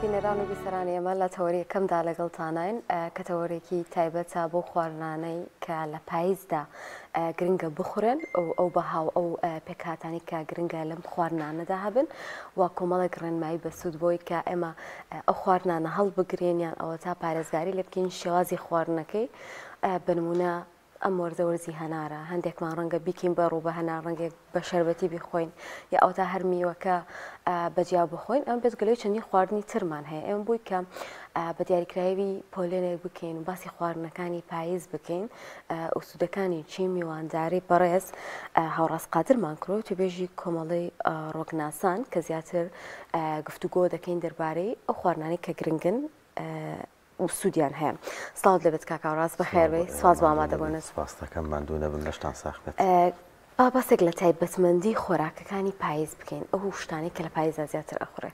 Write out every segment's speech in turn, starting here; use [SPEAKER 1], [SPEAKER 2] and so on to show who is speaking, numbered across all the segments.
[SPEAKER 1] بینەران و بیسەرانی ئێمە لە تەوەری یەکەمدا لەگەڵتانین کە تەوەرێکی تایبەتە بۆ خواردنانەی کە لە پاییزدا گرنگە بخورێن و ئەو بەها و ئەو پێکهاتانەی کە گرنگە لەم خواردنانەدا هەبن و کۆمەڵێک ڕێنمایی بەسوود بۆی کە ئێمە ئەو خواردنانە هەڵبگرین یان ئەوەتا پارێزگاری لێ بکەین شێوازی خواردنەکەی بە نمونە ئەم وەرزە وەرزی هەنارە هەندێکمان ڕەنگە بیکەین بە ڕوو بە هەنار ڕەنگێک بە شەربەتی بیخۆین یا ئەوتا هەر میوەکە بە جیا بخۆین ئەم بێجگەلەوەی چەندین خواردنی ترمان هەیە ئێمە بووی کە بە دیاریکراوی پۆلێنێک بکەین و باسی خواردنەکانی پاییز بکەین و سوودەکانی چی میوانداری بەڕێز هاوڕاست قادرمان کرۆ توێژی کۆمەڵی ڕۆکناسان کە زیاتر گفتوگۆ دەکەین دەربارەی ئەو خواردنانەی کە گرنگن و سوودیان هەیە. سڵاوت لێبێت کاک هاوڕاز
[SPEAKER 2] بەخێر
[SPEAKER 1] بێی سپاس بۆ ئامادەبوونت.
[SPEAKER 2] سپاست دەکەم ماندوو نەبن لەشتان ساغ بێت.
[SPEAKER 1] با باسێک لە تایبەتمەندی خۆراکەکانی پاییز بکەین ئەو شتانەی کە لە پاییزدا زیاتر ئەخورێ.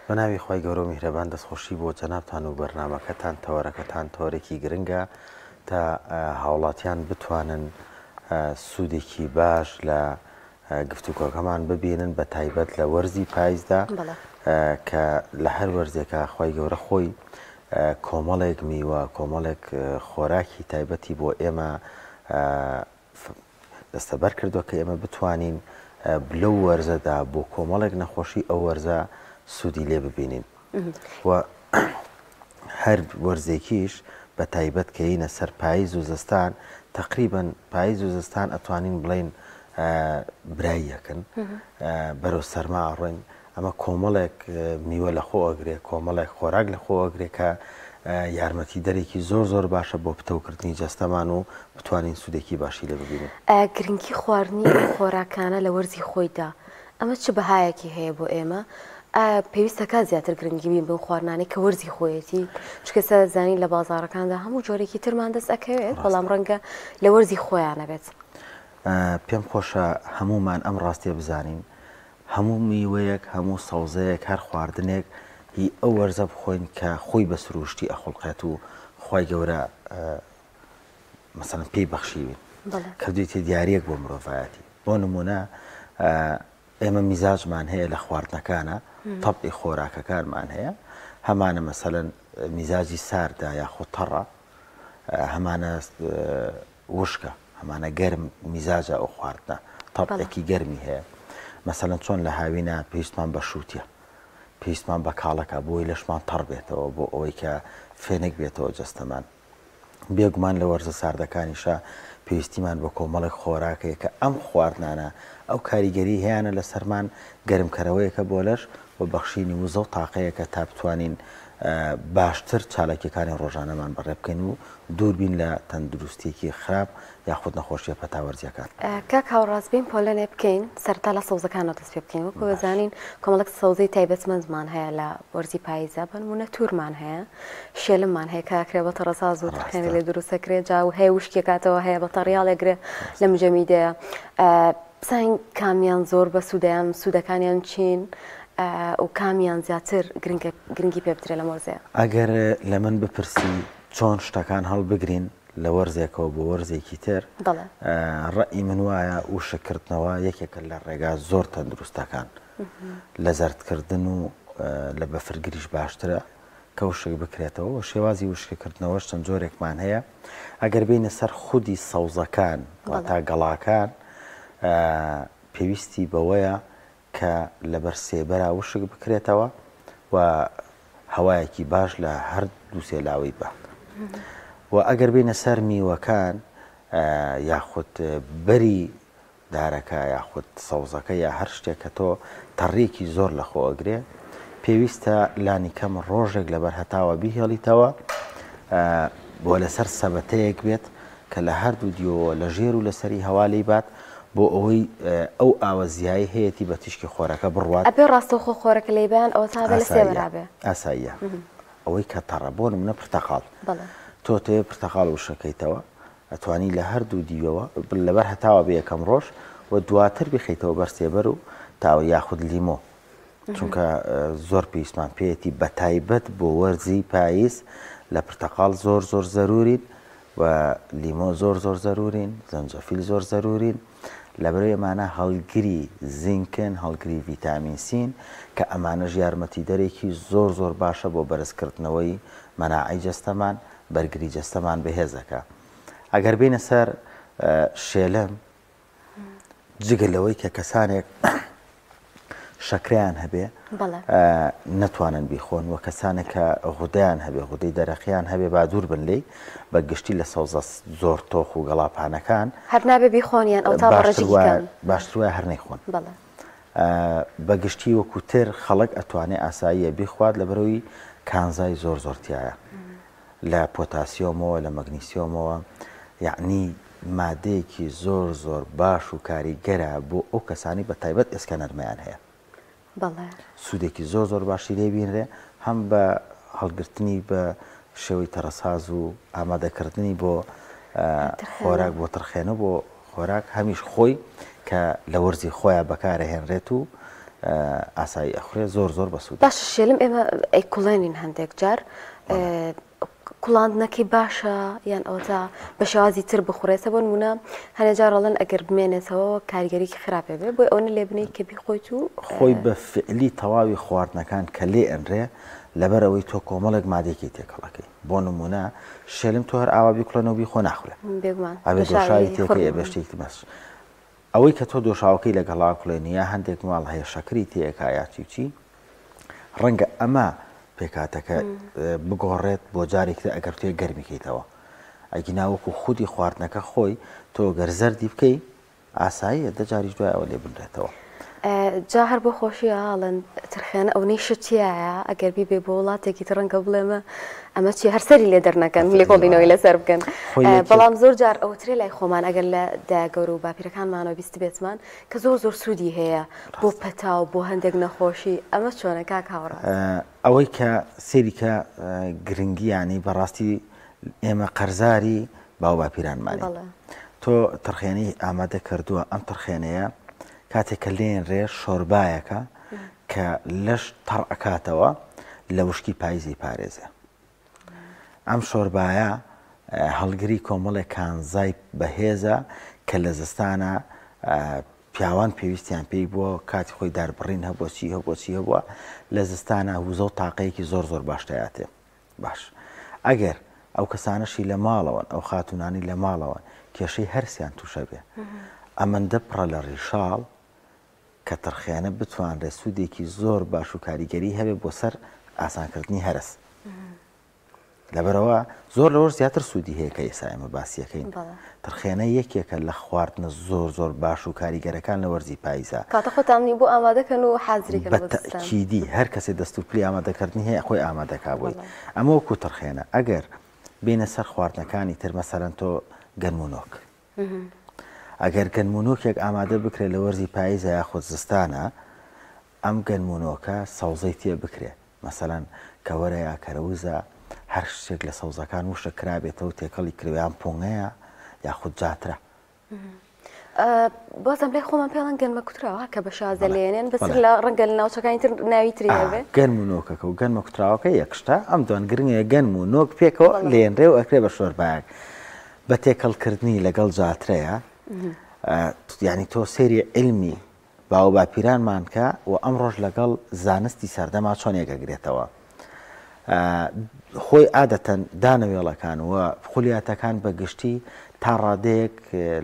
[SPEAKER 2] بە ناوی خوای گەورە و میهرەبان دەستخۆشی بۆ جەنابتان و بەرنامەکەتان تەوەرەکەتان تەوەرێکی گرنگە تا هاوڵاتیان بتوانن سوودێکی باش لە گفتوگۆکەمان ببینن بە تایبەت لە وەرزی پایزدا کە لە هەر وەرزێکا خوای گەورە خۆی کۆمەڵێک میوە کۆمەڵێک خۆراکی تایبەتی بۆ ئێمە دەستەبەر کردووە کە ئێمە بتوانین لەو وەرزەدا بۆ کۆمەڵێک نەخۆشی ئەو وەرزە سوودی لێ ببینین و هەر وەرزێکیش بە تایبەت کە یینە سەر پایز و زستان تەقریبەن پایز و زستان ئەتوانین بڵێین برای یەکن بەرەو سەرما ئەڕۆین ئەمە کۆمەڵێک میوە لە خۆ ئەگرێ کۆمەڵێک خۆراک لە خۆ ئەگرێ کە یارمەتی دەرێکی زۆر زۆر باشە بۆ پتەوکردنی جەستەمان و بتوانین سوودێکی باشی لێ ببینین.
[SPEAKER 1] گرنگی خواردنی ئەو خۆراکانە لە وەرزی خۆیدا ئەمە چ بەهایەکی هەیە بۆ ئێمە؟ ئایا پێویستە کات زیاتر گرنگی بین بەو خواردنانەی کە وەرزی خۆیەتی؟ چونکە ئێستا دەزانین لە بازاڕەکاندا هەموو جۆرێکی ترمان دەست ئەکەوێت بەڵام ڕەنگە لە وەرزی خۆیان نەبێت.
[SPEAKER 2] پێم خۆشە هەموومان ئەم ڕاستیە بزانین هەموو میوەیەک هەموو سەوزەیەک هەر خواردنێک هی ئەو وەرزە بخۆین کە خۆی بە سروشتی ئەخوڵقێت و خوای گەورە مەسەلەن پێی بەخشیوین کردویتە دیاریەک بۆ مرۆڤایەتی بۆ نمونە ئێمە میزاجمان هەیە لە خواردنەکانە تەبعی خۆراکەکانمان هەیە هەمانە مەسەلەن میزاجی ساردە یاخود تەڕە هەمانە وشکە هەمانە گەرم میزاجە ئەو خواردنە تەبعێکی گەرمی هەیە مەسەلەن چۆن لە هاوینە پێویستمان بە شووتە پێویستمان بە کاڵەکە بۆی لەشمان تەڕ بێتەوە بۆ ئەوەی کە فێنک بێتەوە جەستەمان بێگومان لە وەرزە ساردەکانیشا پێویستیمان بە کۆمەڵێک خۆراک هەیە کە ئەم خواردنانە ئەو کاریگەری هەیانە لەسەرمان، گەرمکەرەوەیەکە بۆ لەش و بەخشینی وزە و تاقەیەکە تا بتوانین باشتر چالاکیەکانی ڕۆژانەمان بەڕێ بکەین و دوور بین لە تەندروستیەکی خراپ یاخود نەخۆشیە پەتا وەرزیەکان.
[SPEAKER 1] کاک هاوڕاز بین پۆلێنێ بکەین سەرەتا لە سەوزەکانەوە دەست پێ بکەین وەکو دەزانین کۆمەڵێک سەوزەی تایبەتمەندمان هەیە لە وەرزی پاییزا بە نموونە توورمان هەیە شێلممان هەیە کە ئەکرێ بە تەڕەساز و ترخێنی لێ دروست ئەکرێ جا و هەیە وشکی کاتەوە هەیە بە تەڕیاڵ ئەگرێ لە مجەمیدەیە بزانین کامیان زۆر بە سوودەیان سوودەکانیان چین و کامیان زیاتر گرنگە گرنگی پێ بدرێ لەم وەرزەیە.
[SPEAKER 2] ئەگەر لە من بپرسی چۆن شتەکان هەڵبگرین لە وەرزێکەوە بۆ وەرزێکی تر ڕەئی من وایە وشککردنەوە یەکێکە لە ڕێگا زۆر تەندروستەکان لە زەردکردن و لە بەفرگریش باشترە کە وشک بکرێتەوە و شێوازی وشککردنەوەش چەند جۆرێکمان هەیە ئەگەر بینە سەر خودی سەوزەکان واتا گەڵاکان پێویستی بەوەیە کە لەبەر سێبەرا وشک بکرێتەوە و هەوایەکی باش لە هەر دووسێ لاوەی بە و ئەگەر بینە سەر میوەکان یاخود بەری دارەکە یاخود سەوزەکە یا هەر شتێک کە تۆ تەڕیەکی زۆر لە خۆ ئەگرێ پێویستە لانی کەم ڕۆژێک لەبەر هەتاوە بیهێڵیتەوە بۆ لەسەر سەبەتەیەک بێت کە لە هەردوو دیوەوە لە ژێر و لەسەری هەوا لی بات بۆ ئەوەی ئەو ئاوە زیایی هەیەی بە تیشکی خۆرەکە بڕوات.
[SPEAKER 1] ئەبێ ڕاستەوخۆ خۆرەکە لێی بەیان ئەوە تا بێ لە سێبەرا بێ.
[SPEAKER 2] ئاساییە ئەوەی کە تەڕە بۆ نمونە پرتەقاڵ تۆ تەوێ پرتەقاڵ وشەکەیتەوە ئەتوانی لە هەردوو دیوەوە لەبەر هەتاوە بێ یەکەم ڕۆژ و دواتر بیخەیتەوە بەر سێبەر و تاوە یاخود لیمۆ چونکە زۆر پێویستمان پێیەتی بە تایبەت بۆ وەرزی پاییز لە پرتەقاڵ زۆر زۆر زەرورین و لیمۆ زۆر زۆر زەرورین زەنجەفیل زۆر زەرورین. لەبەرئەوەی ئەمانە هەڵگری زینکن، هەڵگری ڤیتامین سین، کە ئەمانەش یارمەتیدەرێکی زۆر زۆر باشە بۆ بەرزکردنەوەی مەناعەی جەستەمان، بەرگری جەستەمان بەهێز ئەکا. ئەگەر بێینە سەر شێلم، جگە لەوەی کە کەسانێک شەکرەیان هەبێ نەتوانن بیخۆن و کەسانێک کە غودەیان هەبێ غودەی دەرەقیان هەبێ با دوور بن لێی بە گشتی لە سەوزە زۆر تۆخ و گەڵاپانەکان
[SPEAKER 1] هەر نابێ بیخۆن یان ئەو تا
[SPEAKER 2] باشتر وایە هەر نەیخۆن بە گشتی وەکو تر خەڵک ئەتوانێ ئاساییە بیخوات لەبەرەوەی کانزای زۆر زۆر تایە لە پۆتاسیۆمەوە لە مەگنیسیۆمەوە یەعنی مادەیەکی زۆر زۆر باش و کاریگەرە بۆ ئەو کەسانی بە تایبەت ئێسکە نەرمەیان هەیە.
[SPEAKER 1] بەڵێ.
[SPEAKER 2] سوودێکی زۆر زۆر باشی لێ بینرێ هەم بە هەڵگرتنی بە شێوەی تەڕەساز و ئامادەکردنی بۆ خۆراک بۆ ترخێنە بۆ خۆراک هەمیش خۆی کە لە وەرزی خۆیان بەکارەهێنرێت و ئاسایی ئەخورێ زۆر زۆر بەسوود.
[SPEAKER 1] باشە شێلم ئێمە ئەیکوڵێنین هەندێک جار کوڵاندنەکەی باشە یان ئەوەتا بە شێوازی تر بخورێتە بۆ نمونە هەنێ جار ئەڵێن ئەگەر بمێنێتەوە کاریگەریی خراپێ بێ بۆی ئەوەنە لێ بنێی کە بیخۆیت و
[SPEAKER 2] خۆی بە فعلی تەواوی خواردنەکان کە لێ ئەنرێ لەبەر ئەوەی تۆ کۆمەڵێک مادەیەکی تێکەڵەکەی بۆ نمونە شێلم تۆ هەر ئاوا بیکوڵێنەوە بیخۆ ناخورێ
[SPEAKER 1] بێگومان
[SPEAKER 2] ئەبێ دۆشاوی تێکەی ئەبێ شتێکی بەس ئەوەی کە تۆ دۆشاوەکەی لەگەڵا کوڵێنی یا هەندێک ماڵ هەیە شەکری تێکا یا چی و چی ڕەنگە ئەمە پێکهاتەکە بگۆڕێت بۆ جارێکی تر ئەگەر تۆ گەرمی کەیتەوە ئەگینا وەکو خودی خواردنەکە خۆی تۆ گەر زەردی بکەی ئاساییە دە جاریش دوای ئەوە لێ بنرێتەوە.
[SPEAKER 1] جا هەر بۆ خۆشی ئاڵن ترخێنە ئەونەی شت تیایە ئەگەر بیبێ بۆ وڵاتێکی تر ڕەنگە بڵێمە ئەمە چی هەر سەری لێ دەرنەکەن لێکۆڵینەوەی لەسەر بکەن بەڵام زۆر جار ئەوترێ لای خۆمان ئەگەر لە دایە گەورە و باپیرەکانمانەوە بیستبێتمان کە زۆر زۆر سوودی هەیە بۆ پەتا و بۆ هەندێک نەخۆشی ئەمە چۆنە کاک هاوڕا؟
[SPEAKER 2] ئەوەی کە سەیری کە گرنگی یانی بەڕاستی ئێمە قەرزاری باوباپیرانمانین تۆ تڕخێنەی ئامادە کردووە ئەم تڕخێنەیە کاتێک کە لێنرێ شۆربایەکە کە لەش تەڕ ئەکاتەوە لە وشکی پایزی پارێزێ ئەم شۆربایە هەڵگری کۆمەڵێک کانزای بەهێزە کە لە زستانە پیاوان پێویستیان پێی بووە کاتی خۆی داربڕین هەبووە چی هەبووە چی هەبووە لە زستانە وزە و تاقەیەکی زۆر زۆر باشتایاتێ باش ئەگەر ئەو کەسانەشی لە ماڵەوەن ئەو خاتونانی لە ماڵەوەن کێشەی هەرسیان تووشە بێ ئەمەندە پڕە لە ڕیشاڵ کە تڕخێنە بتوانرێت سوودێکی زۆر باش و کاریگەری هەبێت بۆ سەر ئاسانکردنی هەرس. لەبەرئەوە زۆر لەوەش زیاتر سوودی هەیە کە ئێستا ئێمە باسیەکەین. تڕخێنە یەکێکە لە خواردنە زۆر زۆر باش و کاریگەرەکان لە وەرزی پاییزا.
[SPEAKER 1] کاتە خۆتان بۆ ئامادەکەن و حازری کەن
[SPEAKER 2] بە تەئکیدی هەر کەسێ دەست و پلی ئامادەکردنی هەیە خۆی ئامادەکا بۆی. ئەمە وەکوو تڕخێنە. ئەگەر بێینە سەر خواردنەکانی تر مەسەلەن تۆ گەنم و نۆک. ئەگەر گەنم و نۆکێک ئامادە بکرێت لە وەرزی پاییزە یاخود زستانە ئەم گەنم و نۆکە سەوزەی تێ بکرێ مەسەلەن کەوەرە یا کەرەوزە هەر شتێک لە سەوزەکان وشک کرابێتەوە تێکەڵی کرێ یان پۆنگەیە یاخود جاترە.
[SPEAKER 1] بازم لای خۆمان پێڵەن گەنمە کوتراوە کە بە شازە لێنێن بەس لە ڕەنگە لە ناوچەکانی تر ناوی تری هەبێ.
[SPEAKER 2] گەنم و نۆکەکە و گەنمە کوتراوەکە یەک شتە ئەم دوان گرنگە گەنم و نۆک پێکەوە لێنرێ و ئەکرێ بە شۆربایەک بە تێکەڵکردنی لەگەڵ جاترەیە یعنی تۆ سێری علمی باوباپیرانمان کە و ئەمڕۆش لەگەڵ زانستی سەردەما چۆن یەکەگرێتەوە خۆی عادەتەن دانەوێڵەکان و خولیاتەکان بە گشتی تا ڕادەیەک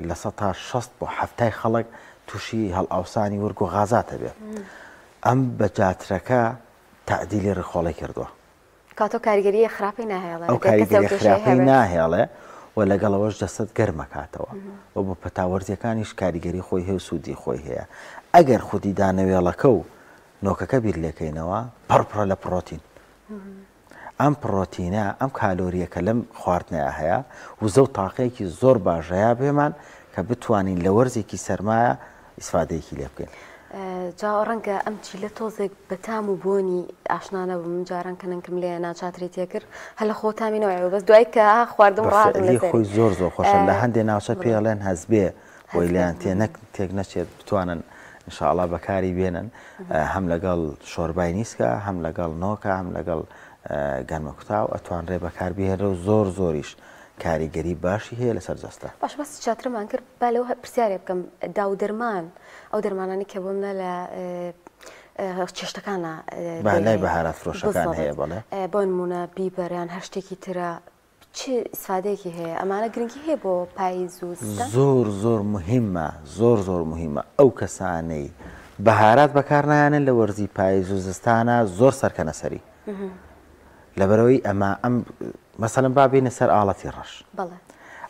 [SPEAKER 2] 60% بۆ 70 خەڵک تووشی هەڵئاوسانی ورگ و غازاتە بێ ئەم بە جاترەکە تەعدیلی ڕیخۆڵەی کردووە.
[SPEAKER 1] کاتۆ کاریگەرییە خراپەی ناهێڵێ
[SPEAKER 2] ئەو کاریگەریە خراپەی ناهێڵێ و لەگەڵ ئەوەش جەستەت گەرمەکاتەوە و بۆ پەتا وەرزیەکانیش کاریگەری خۆی هەیە و سوودی خۆی هەیە ئەگەر خودی دانەوێڵەکە و نۆکەکە بیر لێکەینەوە پڕ پڕە لە پڕۆتین ئەم پڕۆتینە ئەم کالۆریە کە لەم خواردنەیە هەیە وزە و تاقەیەکی زۆر باشەیە بێمان کە بتوانین لە وەرزێکی سەرمایە ئیسفادەیەکی لێ بکەین.
[SPEAKER 1] جا ڕەنگە ئەم چیلە تۆزێک بە تام و بۆنی ئاشنا نەبم من جاران کە نەنکم لێ نا چاتری تێکرد هەر لە خۆ تامی نەوەیەوە بەس دوای کە خواردم ڕاهاتم
[SPEAKER 2] بە فعلی
[SPEAKER 1] لەسەری
[SPEAKER 2] خۆی زۆر زۆر خۆشە لە هەندێ ناوچە پێی ئەڵێن هەزبێ بۆی لێیان تێ نەک تێک نەچێت بتوانن ان شاء الله بەکاری بێنن هەم لەگەڵ شۆربای نیسکە هەم لەگەڵ نۆکە هەم لەگەڵ گەنمە کوتاو ئەتوانرێ بەکار بهێنرێ و زۆر زۆریش. کاریگەری باشی هەیە لەسەر جەستە.
[SPEAKER 1] باشە باسی چاترمان کرد با لەوە پرسیارێ بکەم داو دەرمان ئەو دەرمانانەی کە بۆ منە لە چێشتەکانە
[SPEAKER 2] با لای بەهارات فرۆشەکان هەیە بەڵێ
[SPEAKER 1] بۆ نمونە بیبەر یان هەر شتێکی ترە چ ئیسفادەیەکی هەیە ئەمانە گرنگی هەیە بۆ پاییز و زستان؟
[SPEAKER 2] زۆر زۆر مهمە زۆر زۆر مهمە ئەو کەسانەی بەهارات بەکار نایەنن لە وەرزی پاییز و زستانە زۆر سەرکەنە سەری لەبەرەوەی ئەمە ئەم مەسەلەن با بێینە سەر ئاڵەتی ڕەش.
[SPEAKER 1] بەڵێ.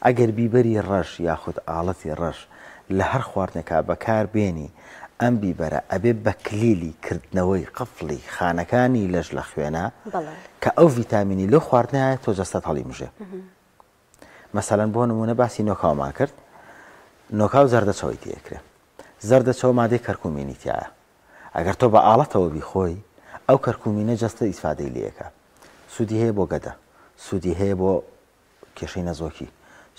[SPEAKER 2] ئەگەر بیبەری ڕەش یاخود ئاڵەتی ڕەش لە هەر خواردنێکا بەکار بێنی ئەم بیبەرە ئەبێ بە کلیلی کردنەوەی قفڵی خانەکانی لەش لە خوێنا
[SPEAKER 1] بەڵێ.
[SPEAKER 2] کە ئەو ڤیتامینی لەو خواردنەیە تۆ جەستەت هەڵیمژێ. مەسەلەن بۆ نموونە باسی نۆکاومان کرد نۆکاو زەردەچەوەی تێ ئەکرێ زەردەچەوە مادەی کەرکومینی تیایە ئەگەر تۆ بە ئاڵەتەوە بیخۆی ئەو کەرکومینە جەستە ئیسفادەی لێ ئەکا سوودی هەیە بۆ گەدە، سوودی هەیە بۆ کێشەی نەزۆکی،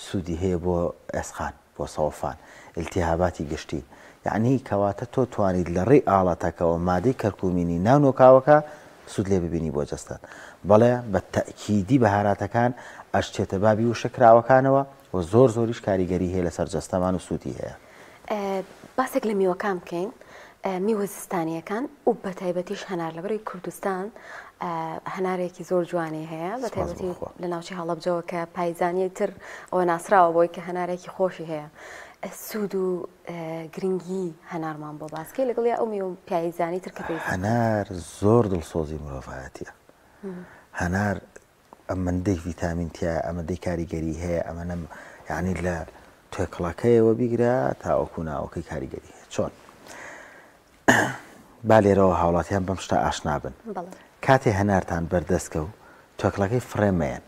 [SPEAKER 2] سوودی هەیە بۆ ئێسقان، بۆ سەوەفان، ئیلتیهاباتی گشتی، یەعنی کەواتە تۆ توانیت لە ڕێی ئاڵەتەکەوە مادەی کەرکومینی ناو نۆکاوەکە سوود لێ ببینی بۆ جەستەت. بەڵێ بە تەئکیدی بەهاراتەکان ئەشچێتە بابی وشککراوەکانەوە و زۆر زۆریش کاریگەری هەیە لەسەر جەستەمان و سوودی هەیە.
[SPEAKER 1] باسێک لە میوەکان بکەین میوە زستانیەکان و بە تایبەتیش هەنار لەبەرەی کوردستان هەنارێکی زۆر جوانی هەیە بە تایبەتی لە ناوچەی هەڵەبجەوە کە پایزانی تر ئەوە ناسراوە بۆی کە هەنارێکی خۆشی هەیە سوود و گرنگی هەنارمان بۆ باسکەی لەگەڵ ئەو میوە پیایزانی تر کە
[SPEAKER 2] هەنار زۆر دڵسۆزی مرۆڤایەتیە هەنار ئەمەندەی ڤیتامین تیایە ئەمەندەی کاریگەری هەیە ئەمەنە یعنی لە توێکڵەکەیەوە بیگرە تاوەکو ناوەکەی کاریگەری هەیە چۆن با لێرەوە هاوڵاتیان بەم شتە ئاشنا بن کاتێ هەنارتان بەردەستکە و توێکڵەکەی فڕێ مەیەن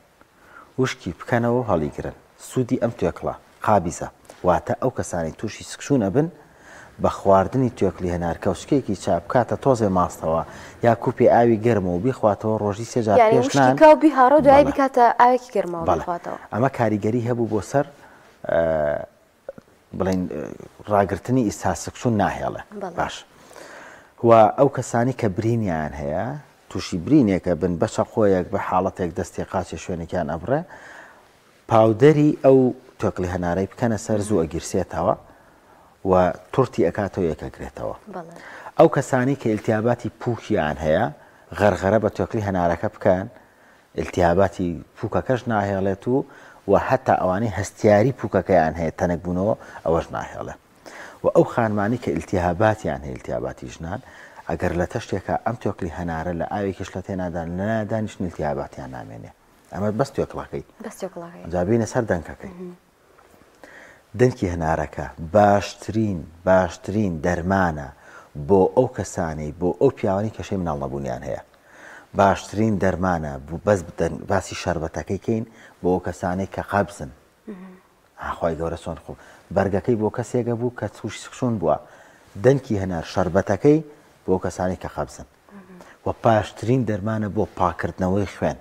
[SPEAKER 2] وشکی بکەنەوە و هەڵیگرن سوودی ئەم توێکڵە قابیزە واتە ئەو کەسانەی تووشی سکچوون ئەبن بە خواردنی توێکڵی هەنار کەوچکێکی چا بکاتە تۆزێ ماستەوە یا کوپێ ئاوی گەرمەوە و بیخواتەوە ڕۆژی سێ جار
[SPEAKER 1] یانی
[SPEAKER 2] پێش
[SPEAKER 1] وشکی
[SPEAKER 2] نان
[SPEAKER 1] کا و بیهاڕە و دوایی
[SPEAKER 2] بەڵێ
[SPEAKER 1] بیکاتە ئاوێکی گەرمەوە
[SPEAKER 2] بەڵێ
[SPEAKER 1] بیخواتەوە.
[SPEAKER 2] ئەمە کاریگەری هەبوو بۆ سەر بڵێین ڕاگرتنی ئیستا سکچوون ناهێڵێ
[SPEAKER 1] بەڵێ.
[SPEAKER 2] باش و ئەو کەسانی کە برینیان هەیە تووشی برینێکە بن بە چەقۆیەک بە حاڵەتێک دەستێ قاچێ شوێنێکیان ئەبڕێ پاودەری ئەو توێکڵی هەنارەی بکەنە سەر زوو ئەگیرسێتەوە و تورتی ئەکاتەوە یەکەگرێتەوە. ئەو کەسانەی کە ئیلتیاباتی پووکیان هەیە غەرغەرە بە توێکڵی هەنارەکە بکەن ئیلتیاباتی پووکەکەش ناهێڵێت و و هەتا ئەوانەی هەستیاری پووکەکەیان هەیە تەنک بوونەوە ئەوەش ناهێڵێ و ئەو خانمانی کە ئیلتیهاباتیان هەیە ئیلتیاباتی ژنان ئەگەر لە تەشتێکا ئەم توێکڵی هەنارە لە ئاوێکیش لە تێنادان لە دانیشتن ئیلتیهاباتیان نامێنێ. ئەمە بەس توێکڵەکەی
[SPEAKER 1] بەس توێکڵەکەی
[SPEAKER 2] جا بینە سەر دەنکەکەی دەنکی هەنارەکە باشترین باشترین دەرمانە بۆ ئەو کەسانەی بۆ ئەو پیاوانی کەشەی مناڵ نەبوونیان هەیە باشترین دەرمانە بەس باسی شەربەتەکەی کەین بۆ ئەو کەسانەی کە قەبزن خوای گەورە چۆن خۆ بەرگەکەی بۆ کەسێکە بوو کە تووشی سکچوون بووە دەنکی هەنار شەربەتەکەی بۆ کەسانی کە قەبزن و باشترین دەرمانە بۆ پاکردنەوەی خوێن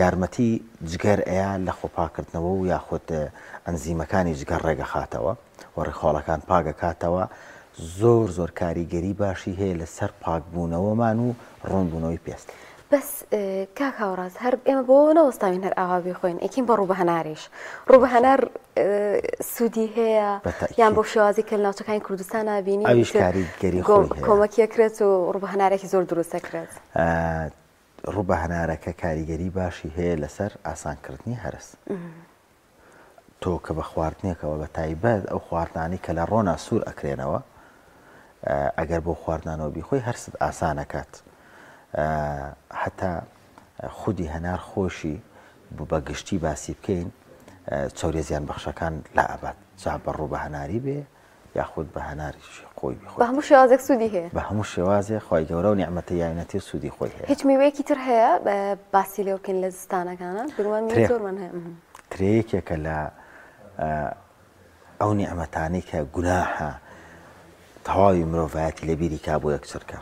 [SPEAKER 2] یارمەتی جگەر ئەیا لە خۆپاکردنەوە و یاخود ئەنزیمەکانی جگەر ڕێگەخاتەوە و ڕیخۆڵەکان پاگەکاتەوە زۆر زۆر کاریگەری باشی هەیە لەسەر پاکبوونەوەمان و ڕوونبوونەوەی پێست.
[SPEAKER 1] بەس کاک هاوڕاز هەر ئێمە بۆ نەوەستاوین هەر ئاوا بیخۆین ئەیکەین بە ڕووبە هەناریش ڕووبە هەنار سوودی هەیە یان بۆ شێوازی کە لە ناوچەکانی کوردستان نبینی
[SPEAKER 2] ئەویش کاریگەری خۆی هەیە
[SPEAKER 1] کۆمەکی ئەکرێت و ڕووبە هەنارێکی زۆر دروست دەکرێت.
[SPEAKER 2] ڕووبە هەنارەکە کاریگەری باشی هەیە لەسەر ئاسانکردنی هەرس. تۆ کە بە خواردنێکەوە بە تایبەت ئەو خواردنانەی کە لە ڕۆنا سوور ئەکرێنەوە ئەگەر بۆ خواردنانەوە بیخۆی هەرست ئاسان ئەکات هەتا خودی هەنار خۆشی بە گشتی باسی بکەین چەوریە زیان بەخشەکان لا ئەبات جا بە ڕوو بە هەناری بێ یاخود بە هەناریشی خۆی
[SPEAKER 1] بخۆی بە هەموو شێوازێک سوودی هەیە
[SPEAKER 2] بە هەموو شێوازێ خوای گەورە و نیعمەتە یاینەتی و سوودی خۆی هەیە
[SPEAKER 1] هیچ میوەیەکی تر هەیە باسی لێ بکەین لە زستانەکانە بێگومان میوە زۆرمان هەیە
[SPEAKER 2] ترێ یەکێکە لە ئەو نیعمەتانەی کە گوناحە تەواوی مرۆڤایەتی لە بیری کا بۆ یەک چرکە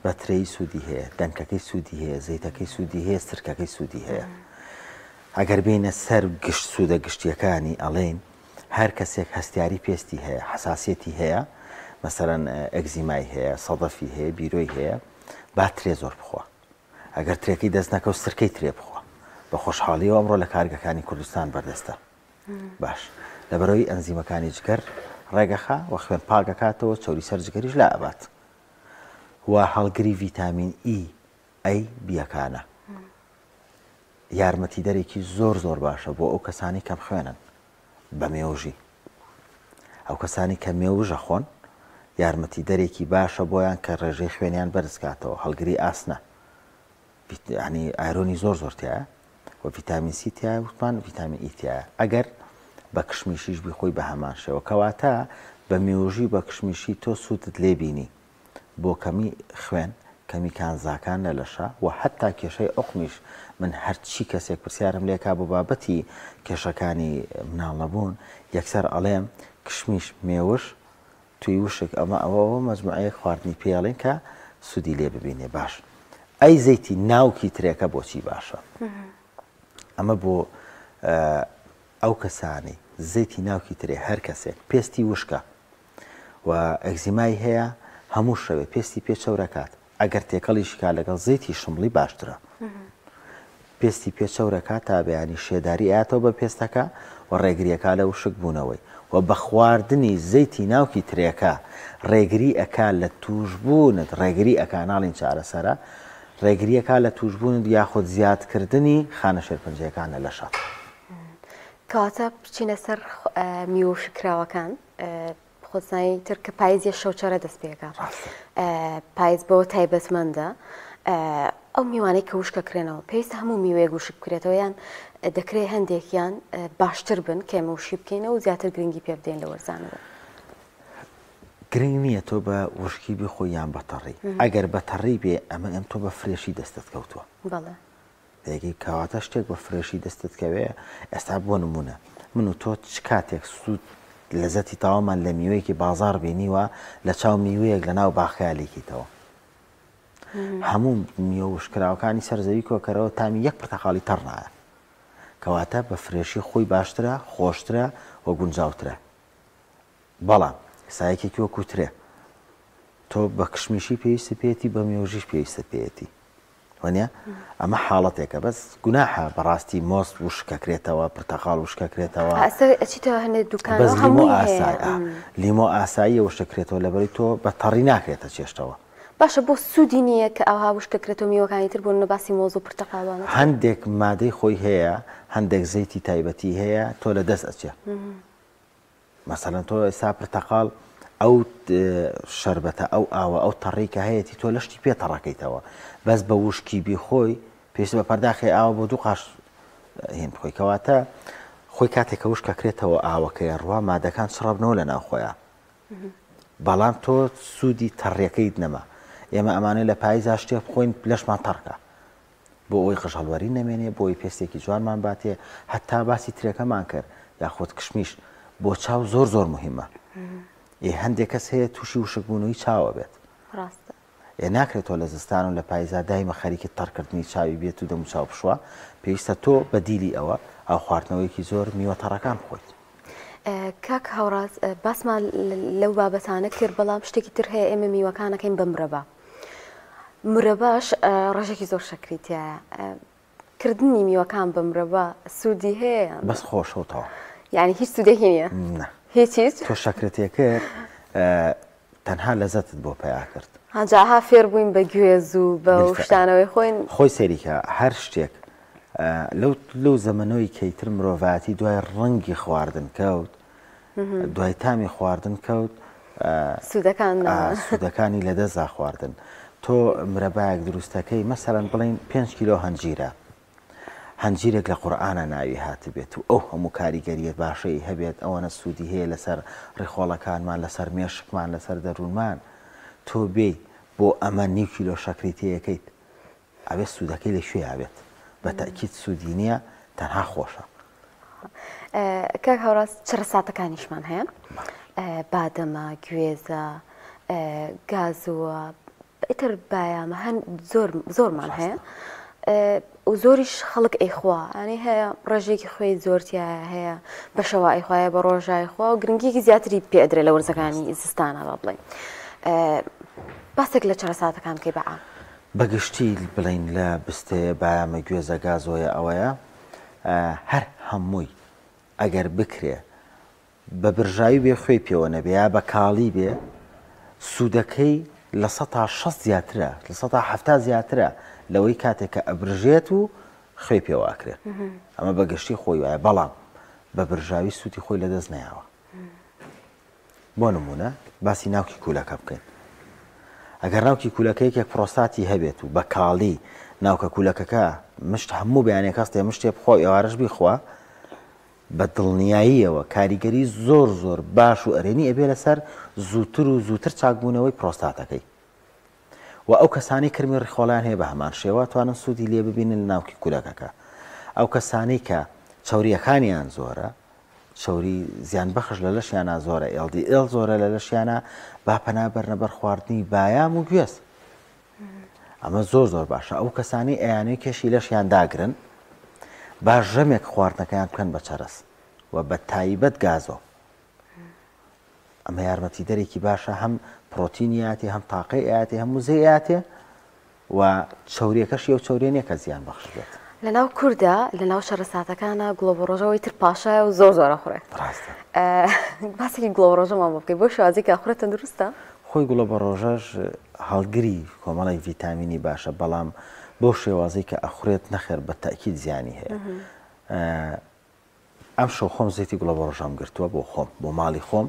[SPEAKER 2] بە ترێی سوودی هەیە دەنکەکەی سوودی هەیە زەیتەکەی سوودی هەیە سرکەکەی سوودی هەیە ئەگەر بینە سەر گشت سوودە گشتیەکانی ئەڵێن هەر کەسێک هەستیاری پێستی هەیە، حەساسیەتی هەیە، مەسەلەن ئەگزیمای هەیە، سەدەفی هەیە، بیرۆی هەیە، با ترێ زۆر بخوا. ئەگەر ترێکەی دەست نەکەوت سرکەی ترێ بخوا. بە خۆشحاڵیەوە ئەمڕۆ لە کارگەکانی کوردستان بەردەستە. باش لەبەرئەوەی ئەنزیمەکانی جگەر ڕێگەخا و خوێن پاک ئەکاتەوە چەوری سەر جگەریش لا ئەبات و هەڵگری ڤیتامین ئی ئەی بیەکانە یارمەتیدەرێکی زۆر زۆر باشە بۆ ئەو کەسانی کەم خوێنن بە مێوژی ئەو کەسانی کە مێوژە خۆن یارمەتیدەرێکی باشە بۆیان کە ڕێژەی خوێنیان بەرزکاتەوە هەڵگری ئاسنە یانی iron ی زۆر زۆر تیایە و ڤیتامین سی تیایە وتمان ڤیتامین ئی تیایە ئەگەر بە کشمیشیش بیخۆی بە هەمان شێوە کەواتە بە مێوژی بە کشمیشی تۆ سوودت لێ بینی بۆ کەمی خوێن کەمی کانزاکان لە لەشە و حتا کێشەی عقمیش من هەرچی کەسێک پرسیارم لێکا بۆ بابەتی کێشەکانی مناڵ نەبوون یەکسەر ئەڵێم کشمیش مێوش توی وشک ئەمە ئەوە ئەوە مەجموعەیەک خواردنی پێ ئەڵێن کە سوودی لێ ببینێ باش ئەی زەیتی ناوکی ترێکە بۆچی باشە ئەمە بۆ ئەو کەسانەی زەیتی ناوکی ترێ هەر کەسێک پێستی وشکە و ئەگزیمای هەیە هەموو شەوێ پێستی پێ چەورەکات ئەگەر تێکەڵیشی کا لەگەڵ زەیتی شمڵی باشترە. پێستی پێ چەورەکا تا بەیانی شێداری ئەیاتەوە بە پێستەکە و ڕێگریەکا لە وشک بوونەوەی و بە خواردنی زەیتی ناوکی ترێکە ڕێگری ئەکا لە توشبوونت ڕێگری ئەکا ناڵین چارەسەرە ڕێگریەکا لە توشبوونت یاخود زیادکردنی خانە شێرپەنجەیەکان لە لەشا.
[SPEAKER 1] کەواتە بچینە سەر میوە وشککراوەکان خۆزایی تر کە پایز یە شەوچەرە دەست پێکا پایز بەوە تایبەتمەندە ئەو میوانەی کە وشکە کرێنەوە پێویستە هەموو میوەیەک وشک بکرێتەوە یان دەکرێت هەندێکیان باشتر بن کە ئێمە وشی بکەینەوە و زیاتر گرنگی پێ بدەین لە وەرزانەوە.
[SPEAKER 2] گرنگ نییە تۆ بە وشکی بخۆی یان بە تەڕی ئەگەر بە تەڕی بێ ئەمە ئەم تۆ بە fresh ی دەستت کەوتووە
[SPEAKER 1] بەڵێ
[SPEAKER 2] دەگەی کەواتە شتێک بە fresh ی دەستت کەوێ ئێستا بۆ نمونە من و تۆ چ کاتێک سوود لەزەتی تەواومان لە میوەیەکی بازاڕ بینیوە لە چاو میوەیەک لە ناو باخەیا لێکیتەوە هەموو میوە وشکراوەکانی سەر زەوی کۆکەرەوە تامی یەک پرتەقاڵی تەڕ نایە کەواتە بە fresh ی خۆی باشترە خۆشترە و گونجاوترە بەڵام ئێستا یەکێکی وەکو ترێ تۆ بە کشمیشی پێویستی پێیەتی بە مێوژیش پێویستە پێیەتی وانە ئەمە حاڵەتێکە بەس گوناحە بەڕاستی مۆز وشکەکرێتەوە پرتەقاڵ وشکەکرێتەوە
[SPEAKER 1] بەس
[SPEAKER 2] لیمۆ ئاسایە لیمۆ ئاساییە وشکرێتەوە لەبەری تۆ بە تەڕی ناکرێتە چێشتەوە.
[SPEAKER 1] باشە بۆ سوودی نییە کە ئاوها وشکەکرێتەوە میوەکانی تر بۆ نمونە باسی مۆز و پرتەقاڵانە
[SPEAKER 2] هەندێک مادەی خۆی هەیە هەندێک زەیتی تایبەتی هەیە تۆ لە دەست ئەچێ. مەسەلەن تۆ ئێستا پرتەقاڵ ئەو شەربەتە ئەو ئاوە ئەو تەڕی کە هەیەی تۆ لەشتی پێ تەڕەکەیتەوە بەس بە وشکی بیخۆی پێویست بە پەرداخی ئاوە بۆ دوو قاش هێن بخۆی کەواتە خۆی کاتێک کە وشکە کرێتەوە ئاوەکەی ڕوا مادەکان چڕبنەوە لە ناوخۆیان بەڵام تۆ سوودی تەڕیەکەیت نەما ئێمە ئەمانە لە پاییزا شتێک بخۆین لەشمان تەڕکە بۆ ئەوەی قژهەڵوەرین نەمێنێ، بۆ ئەوەی پێستێکی جوانمان باتێ، هەتا باسی ترێکەمان کرد یاخود کشمیش بۆ چاو زۆر زۆر موهیمە. ئێ هەندێک کەس هەیە تووشی وشکبوونەوەی چاوە بێت.
[SPEAKER 1] ڕاستە.
[SPEAKER 2] ئێ ناکرێت تۆ لە زستان و لە پایزا دایمە خەریکی تەڕکردنی چاوی بێت و دەموچاو بشوا، پێویستە تۆ بەدیلی ئەوە ئاو خواردنەوەیەکی زۆر میوە تەڕەکان بخۆیت.
[SPEAKER 1] کاک هاوڕاز باسمان لەو بابەتانە کرد، بەڵام شتێکی تر هەیە ئێمە میوەکان ئەکەین بە مرەبا. مرەباش ڕێژێکی زۆر شەکری تایە کردنی میوەکان بە مرەبا سوودی هەیە یان
[SPEAKER 2] بەس خۆشە و تەواو
[SPEAKER 1] یعنی هیچ سوودێکی نییە
[SPEAKER 2] نا
[SPEAKER 1] هیچ هیچ
[SPEAKER 2] تۆ شەکرت تێکرد تەنها لەزەتت بۆ پەیا کرد
[SPEAKER 1] هاجا ها فێر بووین بە گوێز و بە شتانەوەی خۆین
[SPEAKER 2] خۆی سەیریکە هەر شتێک لەو لەو زەمەنەوەی کەیتر مرۆڤاتی دوای ڕەنگی خواردن کەوت دوای تامی خواردن کەوت
[SPEAKER 1] سوودەکان
[SPEAKER 2] سوودەکانی لەدەستدا خواردن تۆ مرەبایەک دروستەکەی مەسەرەن بڵین 5 کیلۆ هەنجیرە هەنجیرێک لە قورآانە ناوی هاتبێت و ئەو هەموو کاریگەریە باشەی هەبێت ئەوەنە سوودی هەیە لەسەر ڕیخۆڵەکانمان لەسەر مێشکمان لەسەر دەروونمان تۆ بێی بۆ ئەمە نیو کیلۆ شەکری تێیەکەیت ئەبێ سوودەکەی لە کوێیا بێت؟ بە تەئکید سوودی نییە تەنها خۆشە.
[SPEAKER 1] کاک هاوڕاز چرەساتەکانیشمان هەیە بادەمە گوێزە گازووە ئیتر بایامە هەن زۆر زۆرمان هەیە و زۆریش خەڵک ئەیخوا ئەنی هەیە ڕێژێکی خوێی زۆر تایە هەیە بەشەوە ئەیخوایە بە ڕۆژای خوا و گرنگیکی زیاتری پێدرێ لە وەرزەکانی زستانە با بڵێن باسێک لە چرەساتەکان بکەی بەعام.
[SPEAKER 2] بە گشتی بڵێین لە بستەیە بایامە گوێزە گازۆیە ئەوەیە هەر هەمووی ئەگەر بکرێ بە برژاوی بێ خوێی پێوە نەبێ یا بە کاڵی بێ سوودەکەی 60% زیاترە 70% زیاترە لەوەی کاتێک کە ئەبرژێت و خوێی پێوە ئەکرێ ئەمە بە گشتی خۆی وایە بەڵام بە برژاوی سوودی خۆی لەدەست نەیاوە. بۆ نموونە باسی ناوکی کوولەکە بکەین. ئەگەر ناوکی کوولەکە یەکێک پرۆستاتی هەبێت و بە کاڵی ناوکە کوولەکەکە مشت هەموو بەیانێک هەستێ مشتێ بخوا و ئێوارەش بیخوا بە دڵنیاییەوە کاریگەری زۆر زۆر باش و ئەرێنی ئەبێ لەسەر زووتر و زووتر چاکبوونەوەی پرۆستاتەکەی. و ئەو کەسانەی کرمی ڕیخۆڵەیان هەیە بە هەمان شێوە توانن سوودی لێ ببینن لە ناوکی کولەکەکە. ئەو کەسانەی کە چەورییەکانیان زۆرە، چەوری زیانبەخش لە لەشیانا زۆرە، LDL زۆرە لە لەشیانا، با پەنا بەرنە بەر خواردنی بایام و گوێز. ئەمە زۆر زۆر باشە. ئەو کەسانەی ئەیانەوێ کێشی لەشیان داگرن، با ژەمێک خواردنەکەیان بکەن بە چەرەس و بە تایبەت گازۆ. ئەمە یارمەتیدەرێکی باشە هەم پرۆتینی ئەیاتێ هەم تاقەی ئەیاتێ هەم وزەی ئەیاتێ و چەوریەکەشی ئەو چەوریە نیە کە زیان بەخش بێت.
[SPEAKER 1] لەناو کوردا لەناو شەرەساتەکانا گوڵەبەڕۆژە ئیتر پاشایە و زۆر زۆر ئەخورێ.
[SPEAKER 2] ڕاستە.
[SPEAKER 1] باسێکی گوڵەبەڕۆژەمان بۆ بکەی بەو شێوازەی کە ئەخورێ تەندروستە؟
[SPEAKER 2] خۆی گوڵەبەڕۆژەش هەڵگری کۆمەڵێک ڤیتامینی باشە بەڵام بەو شێوازەی کە ئەخورێت نەخێر بە تەئکید زیانی هەیە. ئەمشەو خۆم زەیتی گوڵەبەڕۆژەم گرتووە بۆ خۆم بۆ ماڵی خۆم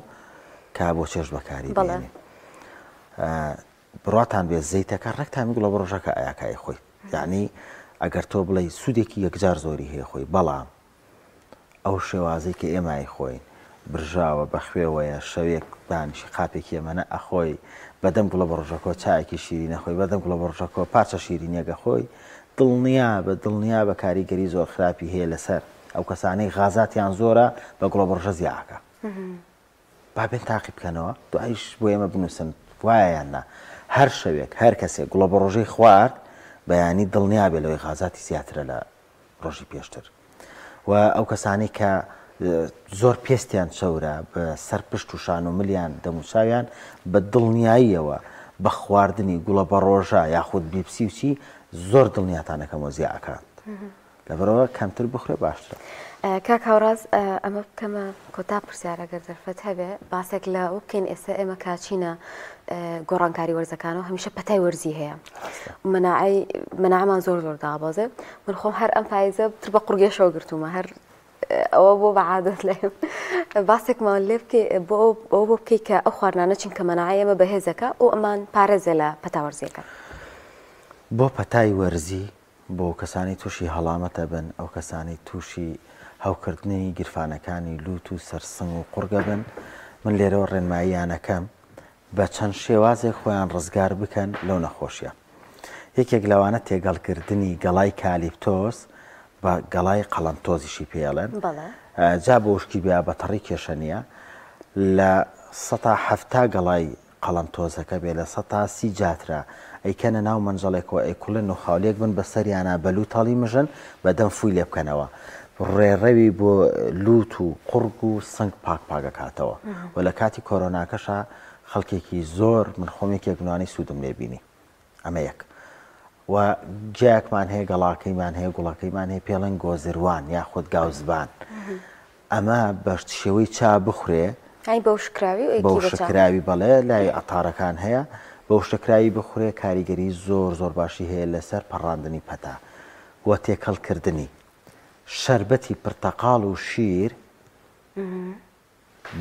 [SPEAKER 2] کە بۆ چێژ بەکاری بێنین بڕاتان بێ زەیتەکە ڕێک تامی گوڵەبەڕۆژەکە ئاکای خۆی یعنی ئەگەر تۆ بڵێ سوودێکی یەکجار زۆری هەیە خۆی بەڵام ئەو شێوازەی کە ئێمای خۆین برژاوە بە خوێوەیە شەوێک دانیشی قاپێکی ئەمەنە ئەخۆی بەدەم گوڵە بەڕۆژەکۆ چایەکی شیرینە خۆی بەدەم گوڵە بەڕۆژەکۆ پارچە شیرینیەکە خۆی دڵنیابە دڵنیابە کاریگەری زۆر خراپی هەیە لەسەر ئەو کەسانەی غازاتیان زۆرە بە گوڵەبڕژە زیاکە با بێن تاقی بکەنەوە دوایش بۆ ئێمە بنووسن وایە یان نا هەر شەوێک هەر کەسێک گوڵەبەڕۆژەی خوارد بەیانی دڵنیا بێ لەوەی غازاتی زیاترە لە ڕۆژی پێشتر و ئەو کەسانەی کە زۆر پێستیان چەورە بە سەر پشت و شان و ملیان دەموچاویان بە دڵنیاییەوە بە خواردنی گوڵە بەڕۆژە یاخود بیپسی و چی زۆر دڵنیاتانەکەمەوە زیا ئەکات لەبەرەوە کەمتر بخورێ باشترە.
[SPEAKER 1] کاک هاوڕاز ئەمە بکەمە کۆتا پرسیار ئەگەر دەرفەت هەبێ باسێک لە ئەوە بکەین ئێستا ئێمە کاچینە گۆڕانکاری وەرزەکانەوە هەمیشە پەتای وەرزی هەیە مەناعەی مەناعەمان زۆر زۆر دابەزێ من خۆم هەر ئەم پایزە تر بە قوڕگێشەوە گرتوومە هەر ئەوە بۆ بە عادەت لێم باسێکمان لێ بکەی بۆ ئەوە بۆ بکەی کە ئەو خواردنانە چین کە مەناعەی ئێمە بەهێزەکە و ئەمان پارێزێ لە پەتا وەرزیەکە.
[SPEAKER 2] بۆ پەتای وەرزی بۆ کەسانی تووشی هەڵامەت ئەبن، ئەو کەسانەی تووشی هەوکردنی گیرفانەکانی لووت و سەر سنگ و قوڕگ ئەبن، من لێرەوە ڕێنماییان ئەکەم بە چەند شێوازێک خۆیان ڕزگار بکەن لەو نەخۆشیە. یەکێک لەوانە تێگەڵکردنی گەڵای کالیپتۆس بە گەڵای قەڵەمتۆزیشی پێ ئەڵێن. جا بە وشکی بێ یا بە تەڕی کێشە نییە. لە سەتا 70 گەڵای قەڵەم تۆزەکە بێ 30% جاترە ئەیکەنە ناو مەنجەڵێکەوە ئەیکوڵێن و خاولێک بن بەسەریانا بە لووت هەڵیمژن بە دەم فووی لێ بکەنەوە ڕێڕەوی بۆ لووت و قوڕگ و سنگ پاک پاک ئەکاتەوە و لە کاتی کۆرۆناکەشا خەڵکێکی زۆر من خۆم یەکێک لەوانەی سوودم لێ بینی ئەمە یەک و گیایەکمان هەیە گەڵاکەیمان هەیە گوڵەکەیمان هەیە پێڵێن گۆزروان یاخود گاوزبان ئەمە بە شێوەی چا بخورێ
[SPEAKER 1] ئەی بە وشکراوی و
[SPEAKER 2] ئەی بە وشکراوی بەڵێ لای عەتارەکان هەیە بە وشکراوی بخورێ کاریگەری زۆر زۆر باشی هەیە لەسەر پەڕاندنی پەتا و تێکەڵکردنی شەربەتی پرتەقاڵ و شیر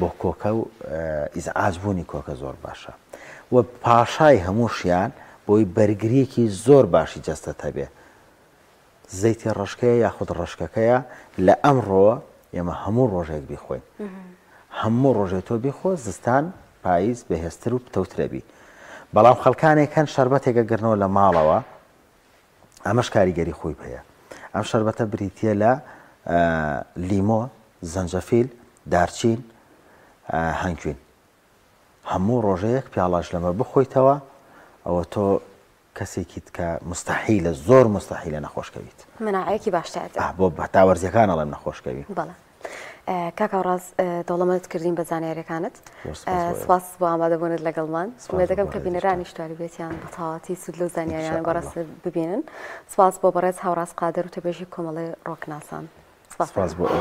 [SPEAKER 2] بۆ کۆکە و ئیزعاج بوونی کۆکە زۆر باشە و پاشای هەمووشیان بۆی بەرگریەکی زۆر باشی جەستەت هەبێ زەیتی ڕەشکەیە یاخود ڕەشکەکەیە لە ئەمڕۆوە ئێمە هەموو ڕۆژێک بیخۆین هەموو ڕۆژێ تۆ بیخۆ زستان پاییز بەهێزتر و پتەوترەبی بەڵام خەڵکانێک هەن شەربەتێکە گرنەوە لە ماڵەوە ئەمەش کاریگەری خۆی هەیە ئەم شەربەتە بریتە لە لیمۆ زەنجەفیل دارچین هەنگوین هەموو ڕۆژەیەک پیاڵاش لەمە بخۆیتەوە ئەوە تۆ کەسێکیت کە موستەحیلە زۆر موستەحیلە نەخۆش کەویت.
[SPEAKER 1] مەناعەیەکی باشتر.
[SPEAKER 2] ئاه بۆ هەتا وەرزیەکان ئەڵێم نەخۆش کەوی.
[SPEAKER 1] بەڵێ. کاک هاوڕاز دەوڵەمەندت کردین بە زانیاریەکانت سپاس بۆ ئامادەبوونت لەگەڵمان ئومێدەکەم کە بینەرانیش توانیبێتیان بە تەواوەتی سوود لەو زانیاریانە بەڕێز ببینن سپاس بۆ بەڕێز هاوڕاز قادر وتەبێژی کۆمەڵەی ڕۆکناسان
[SPEAKER 2] سپاس بۆ ئێوە.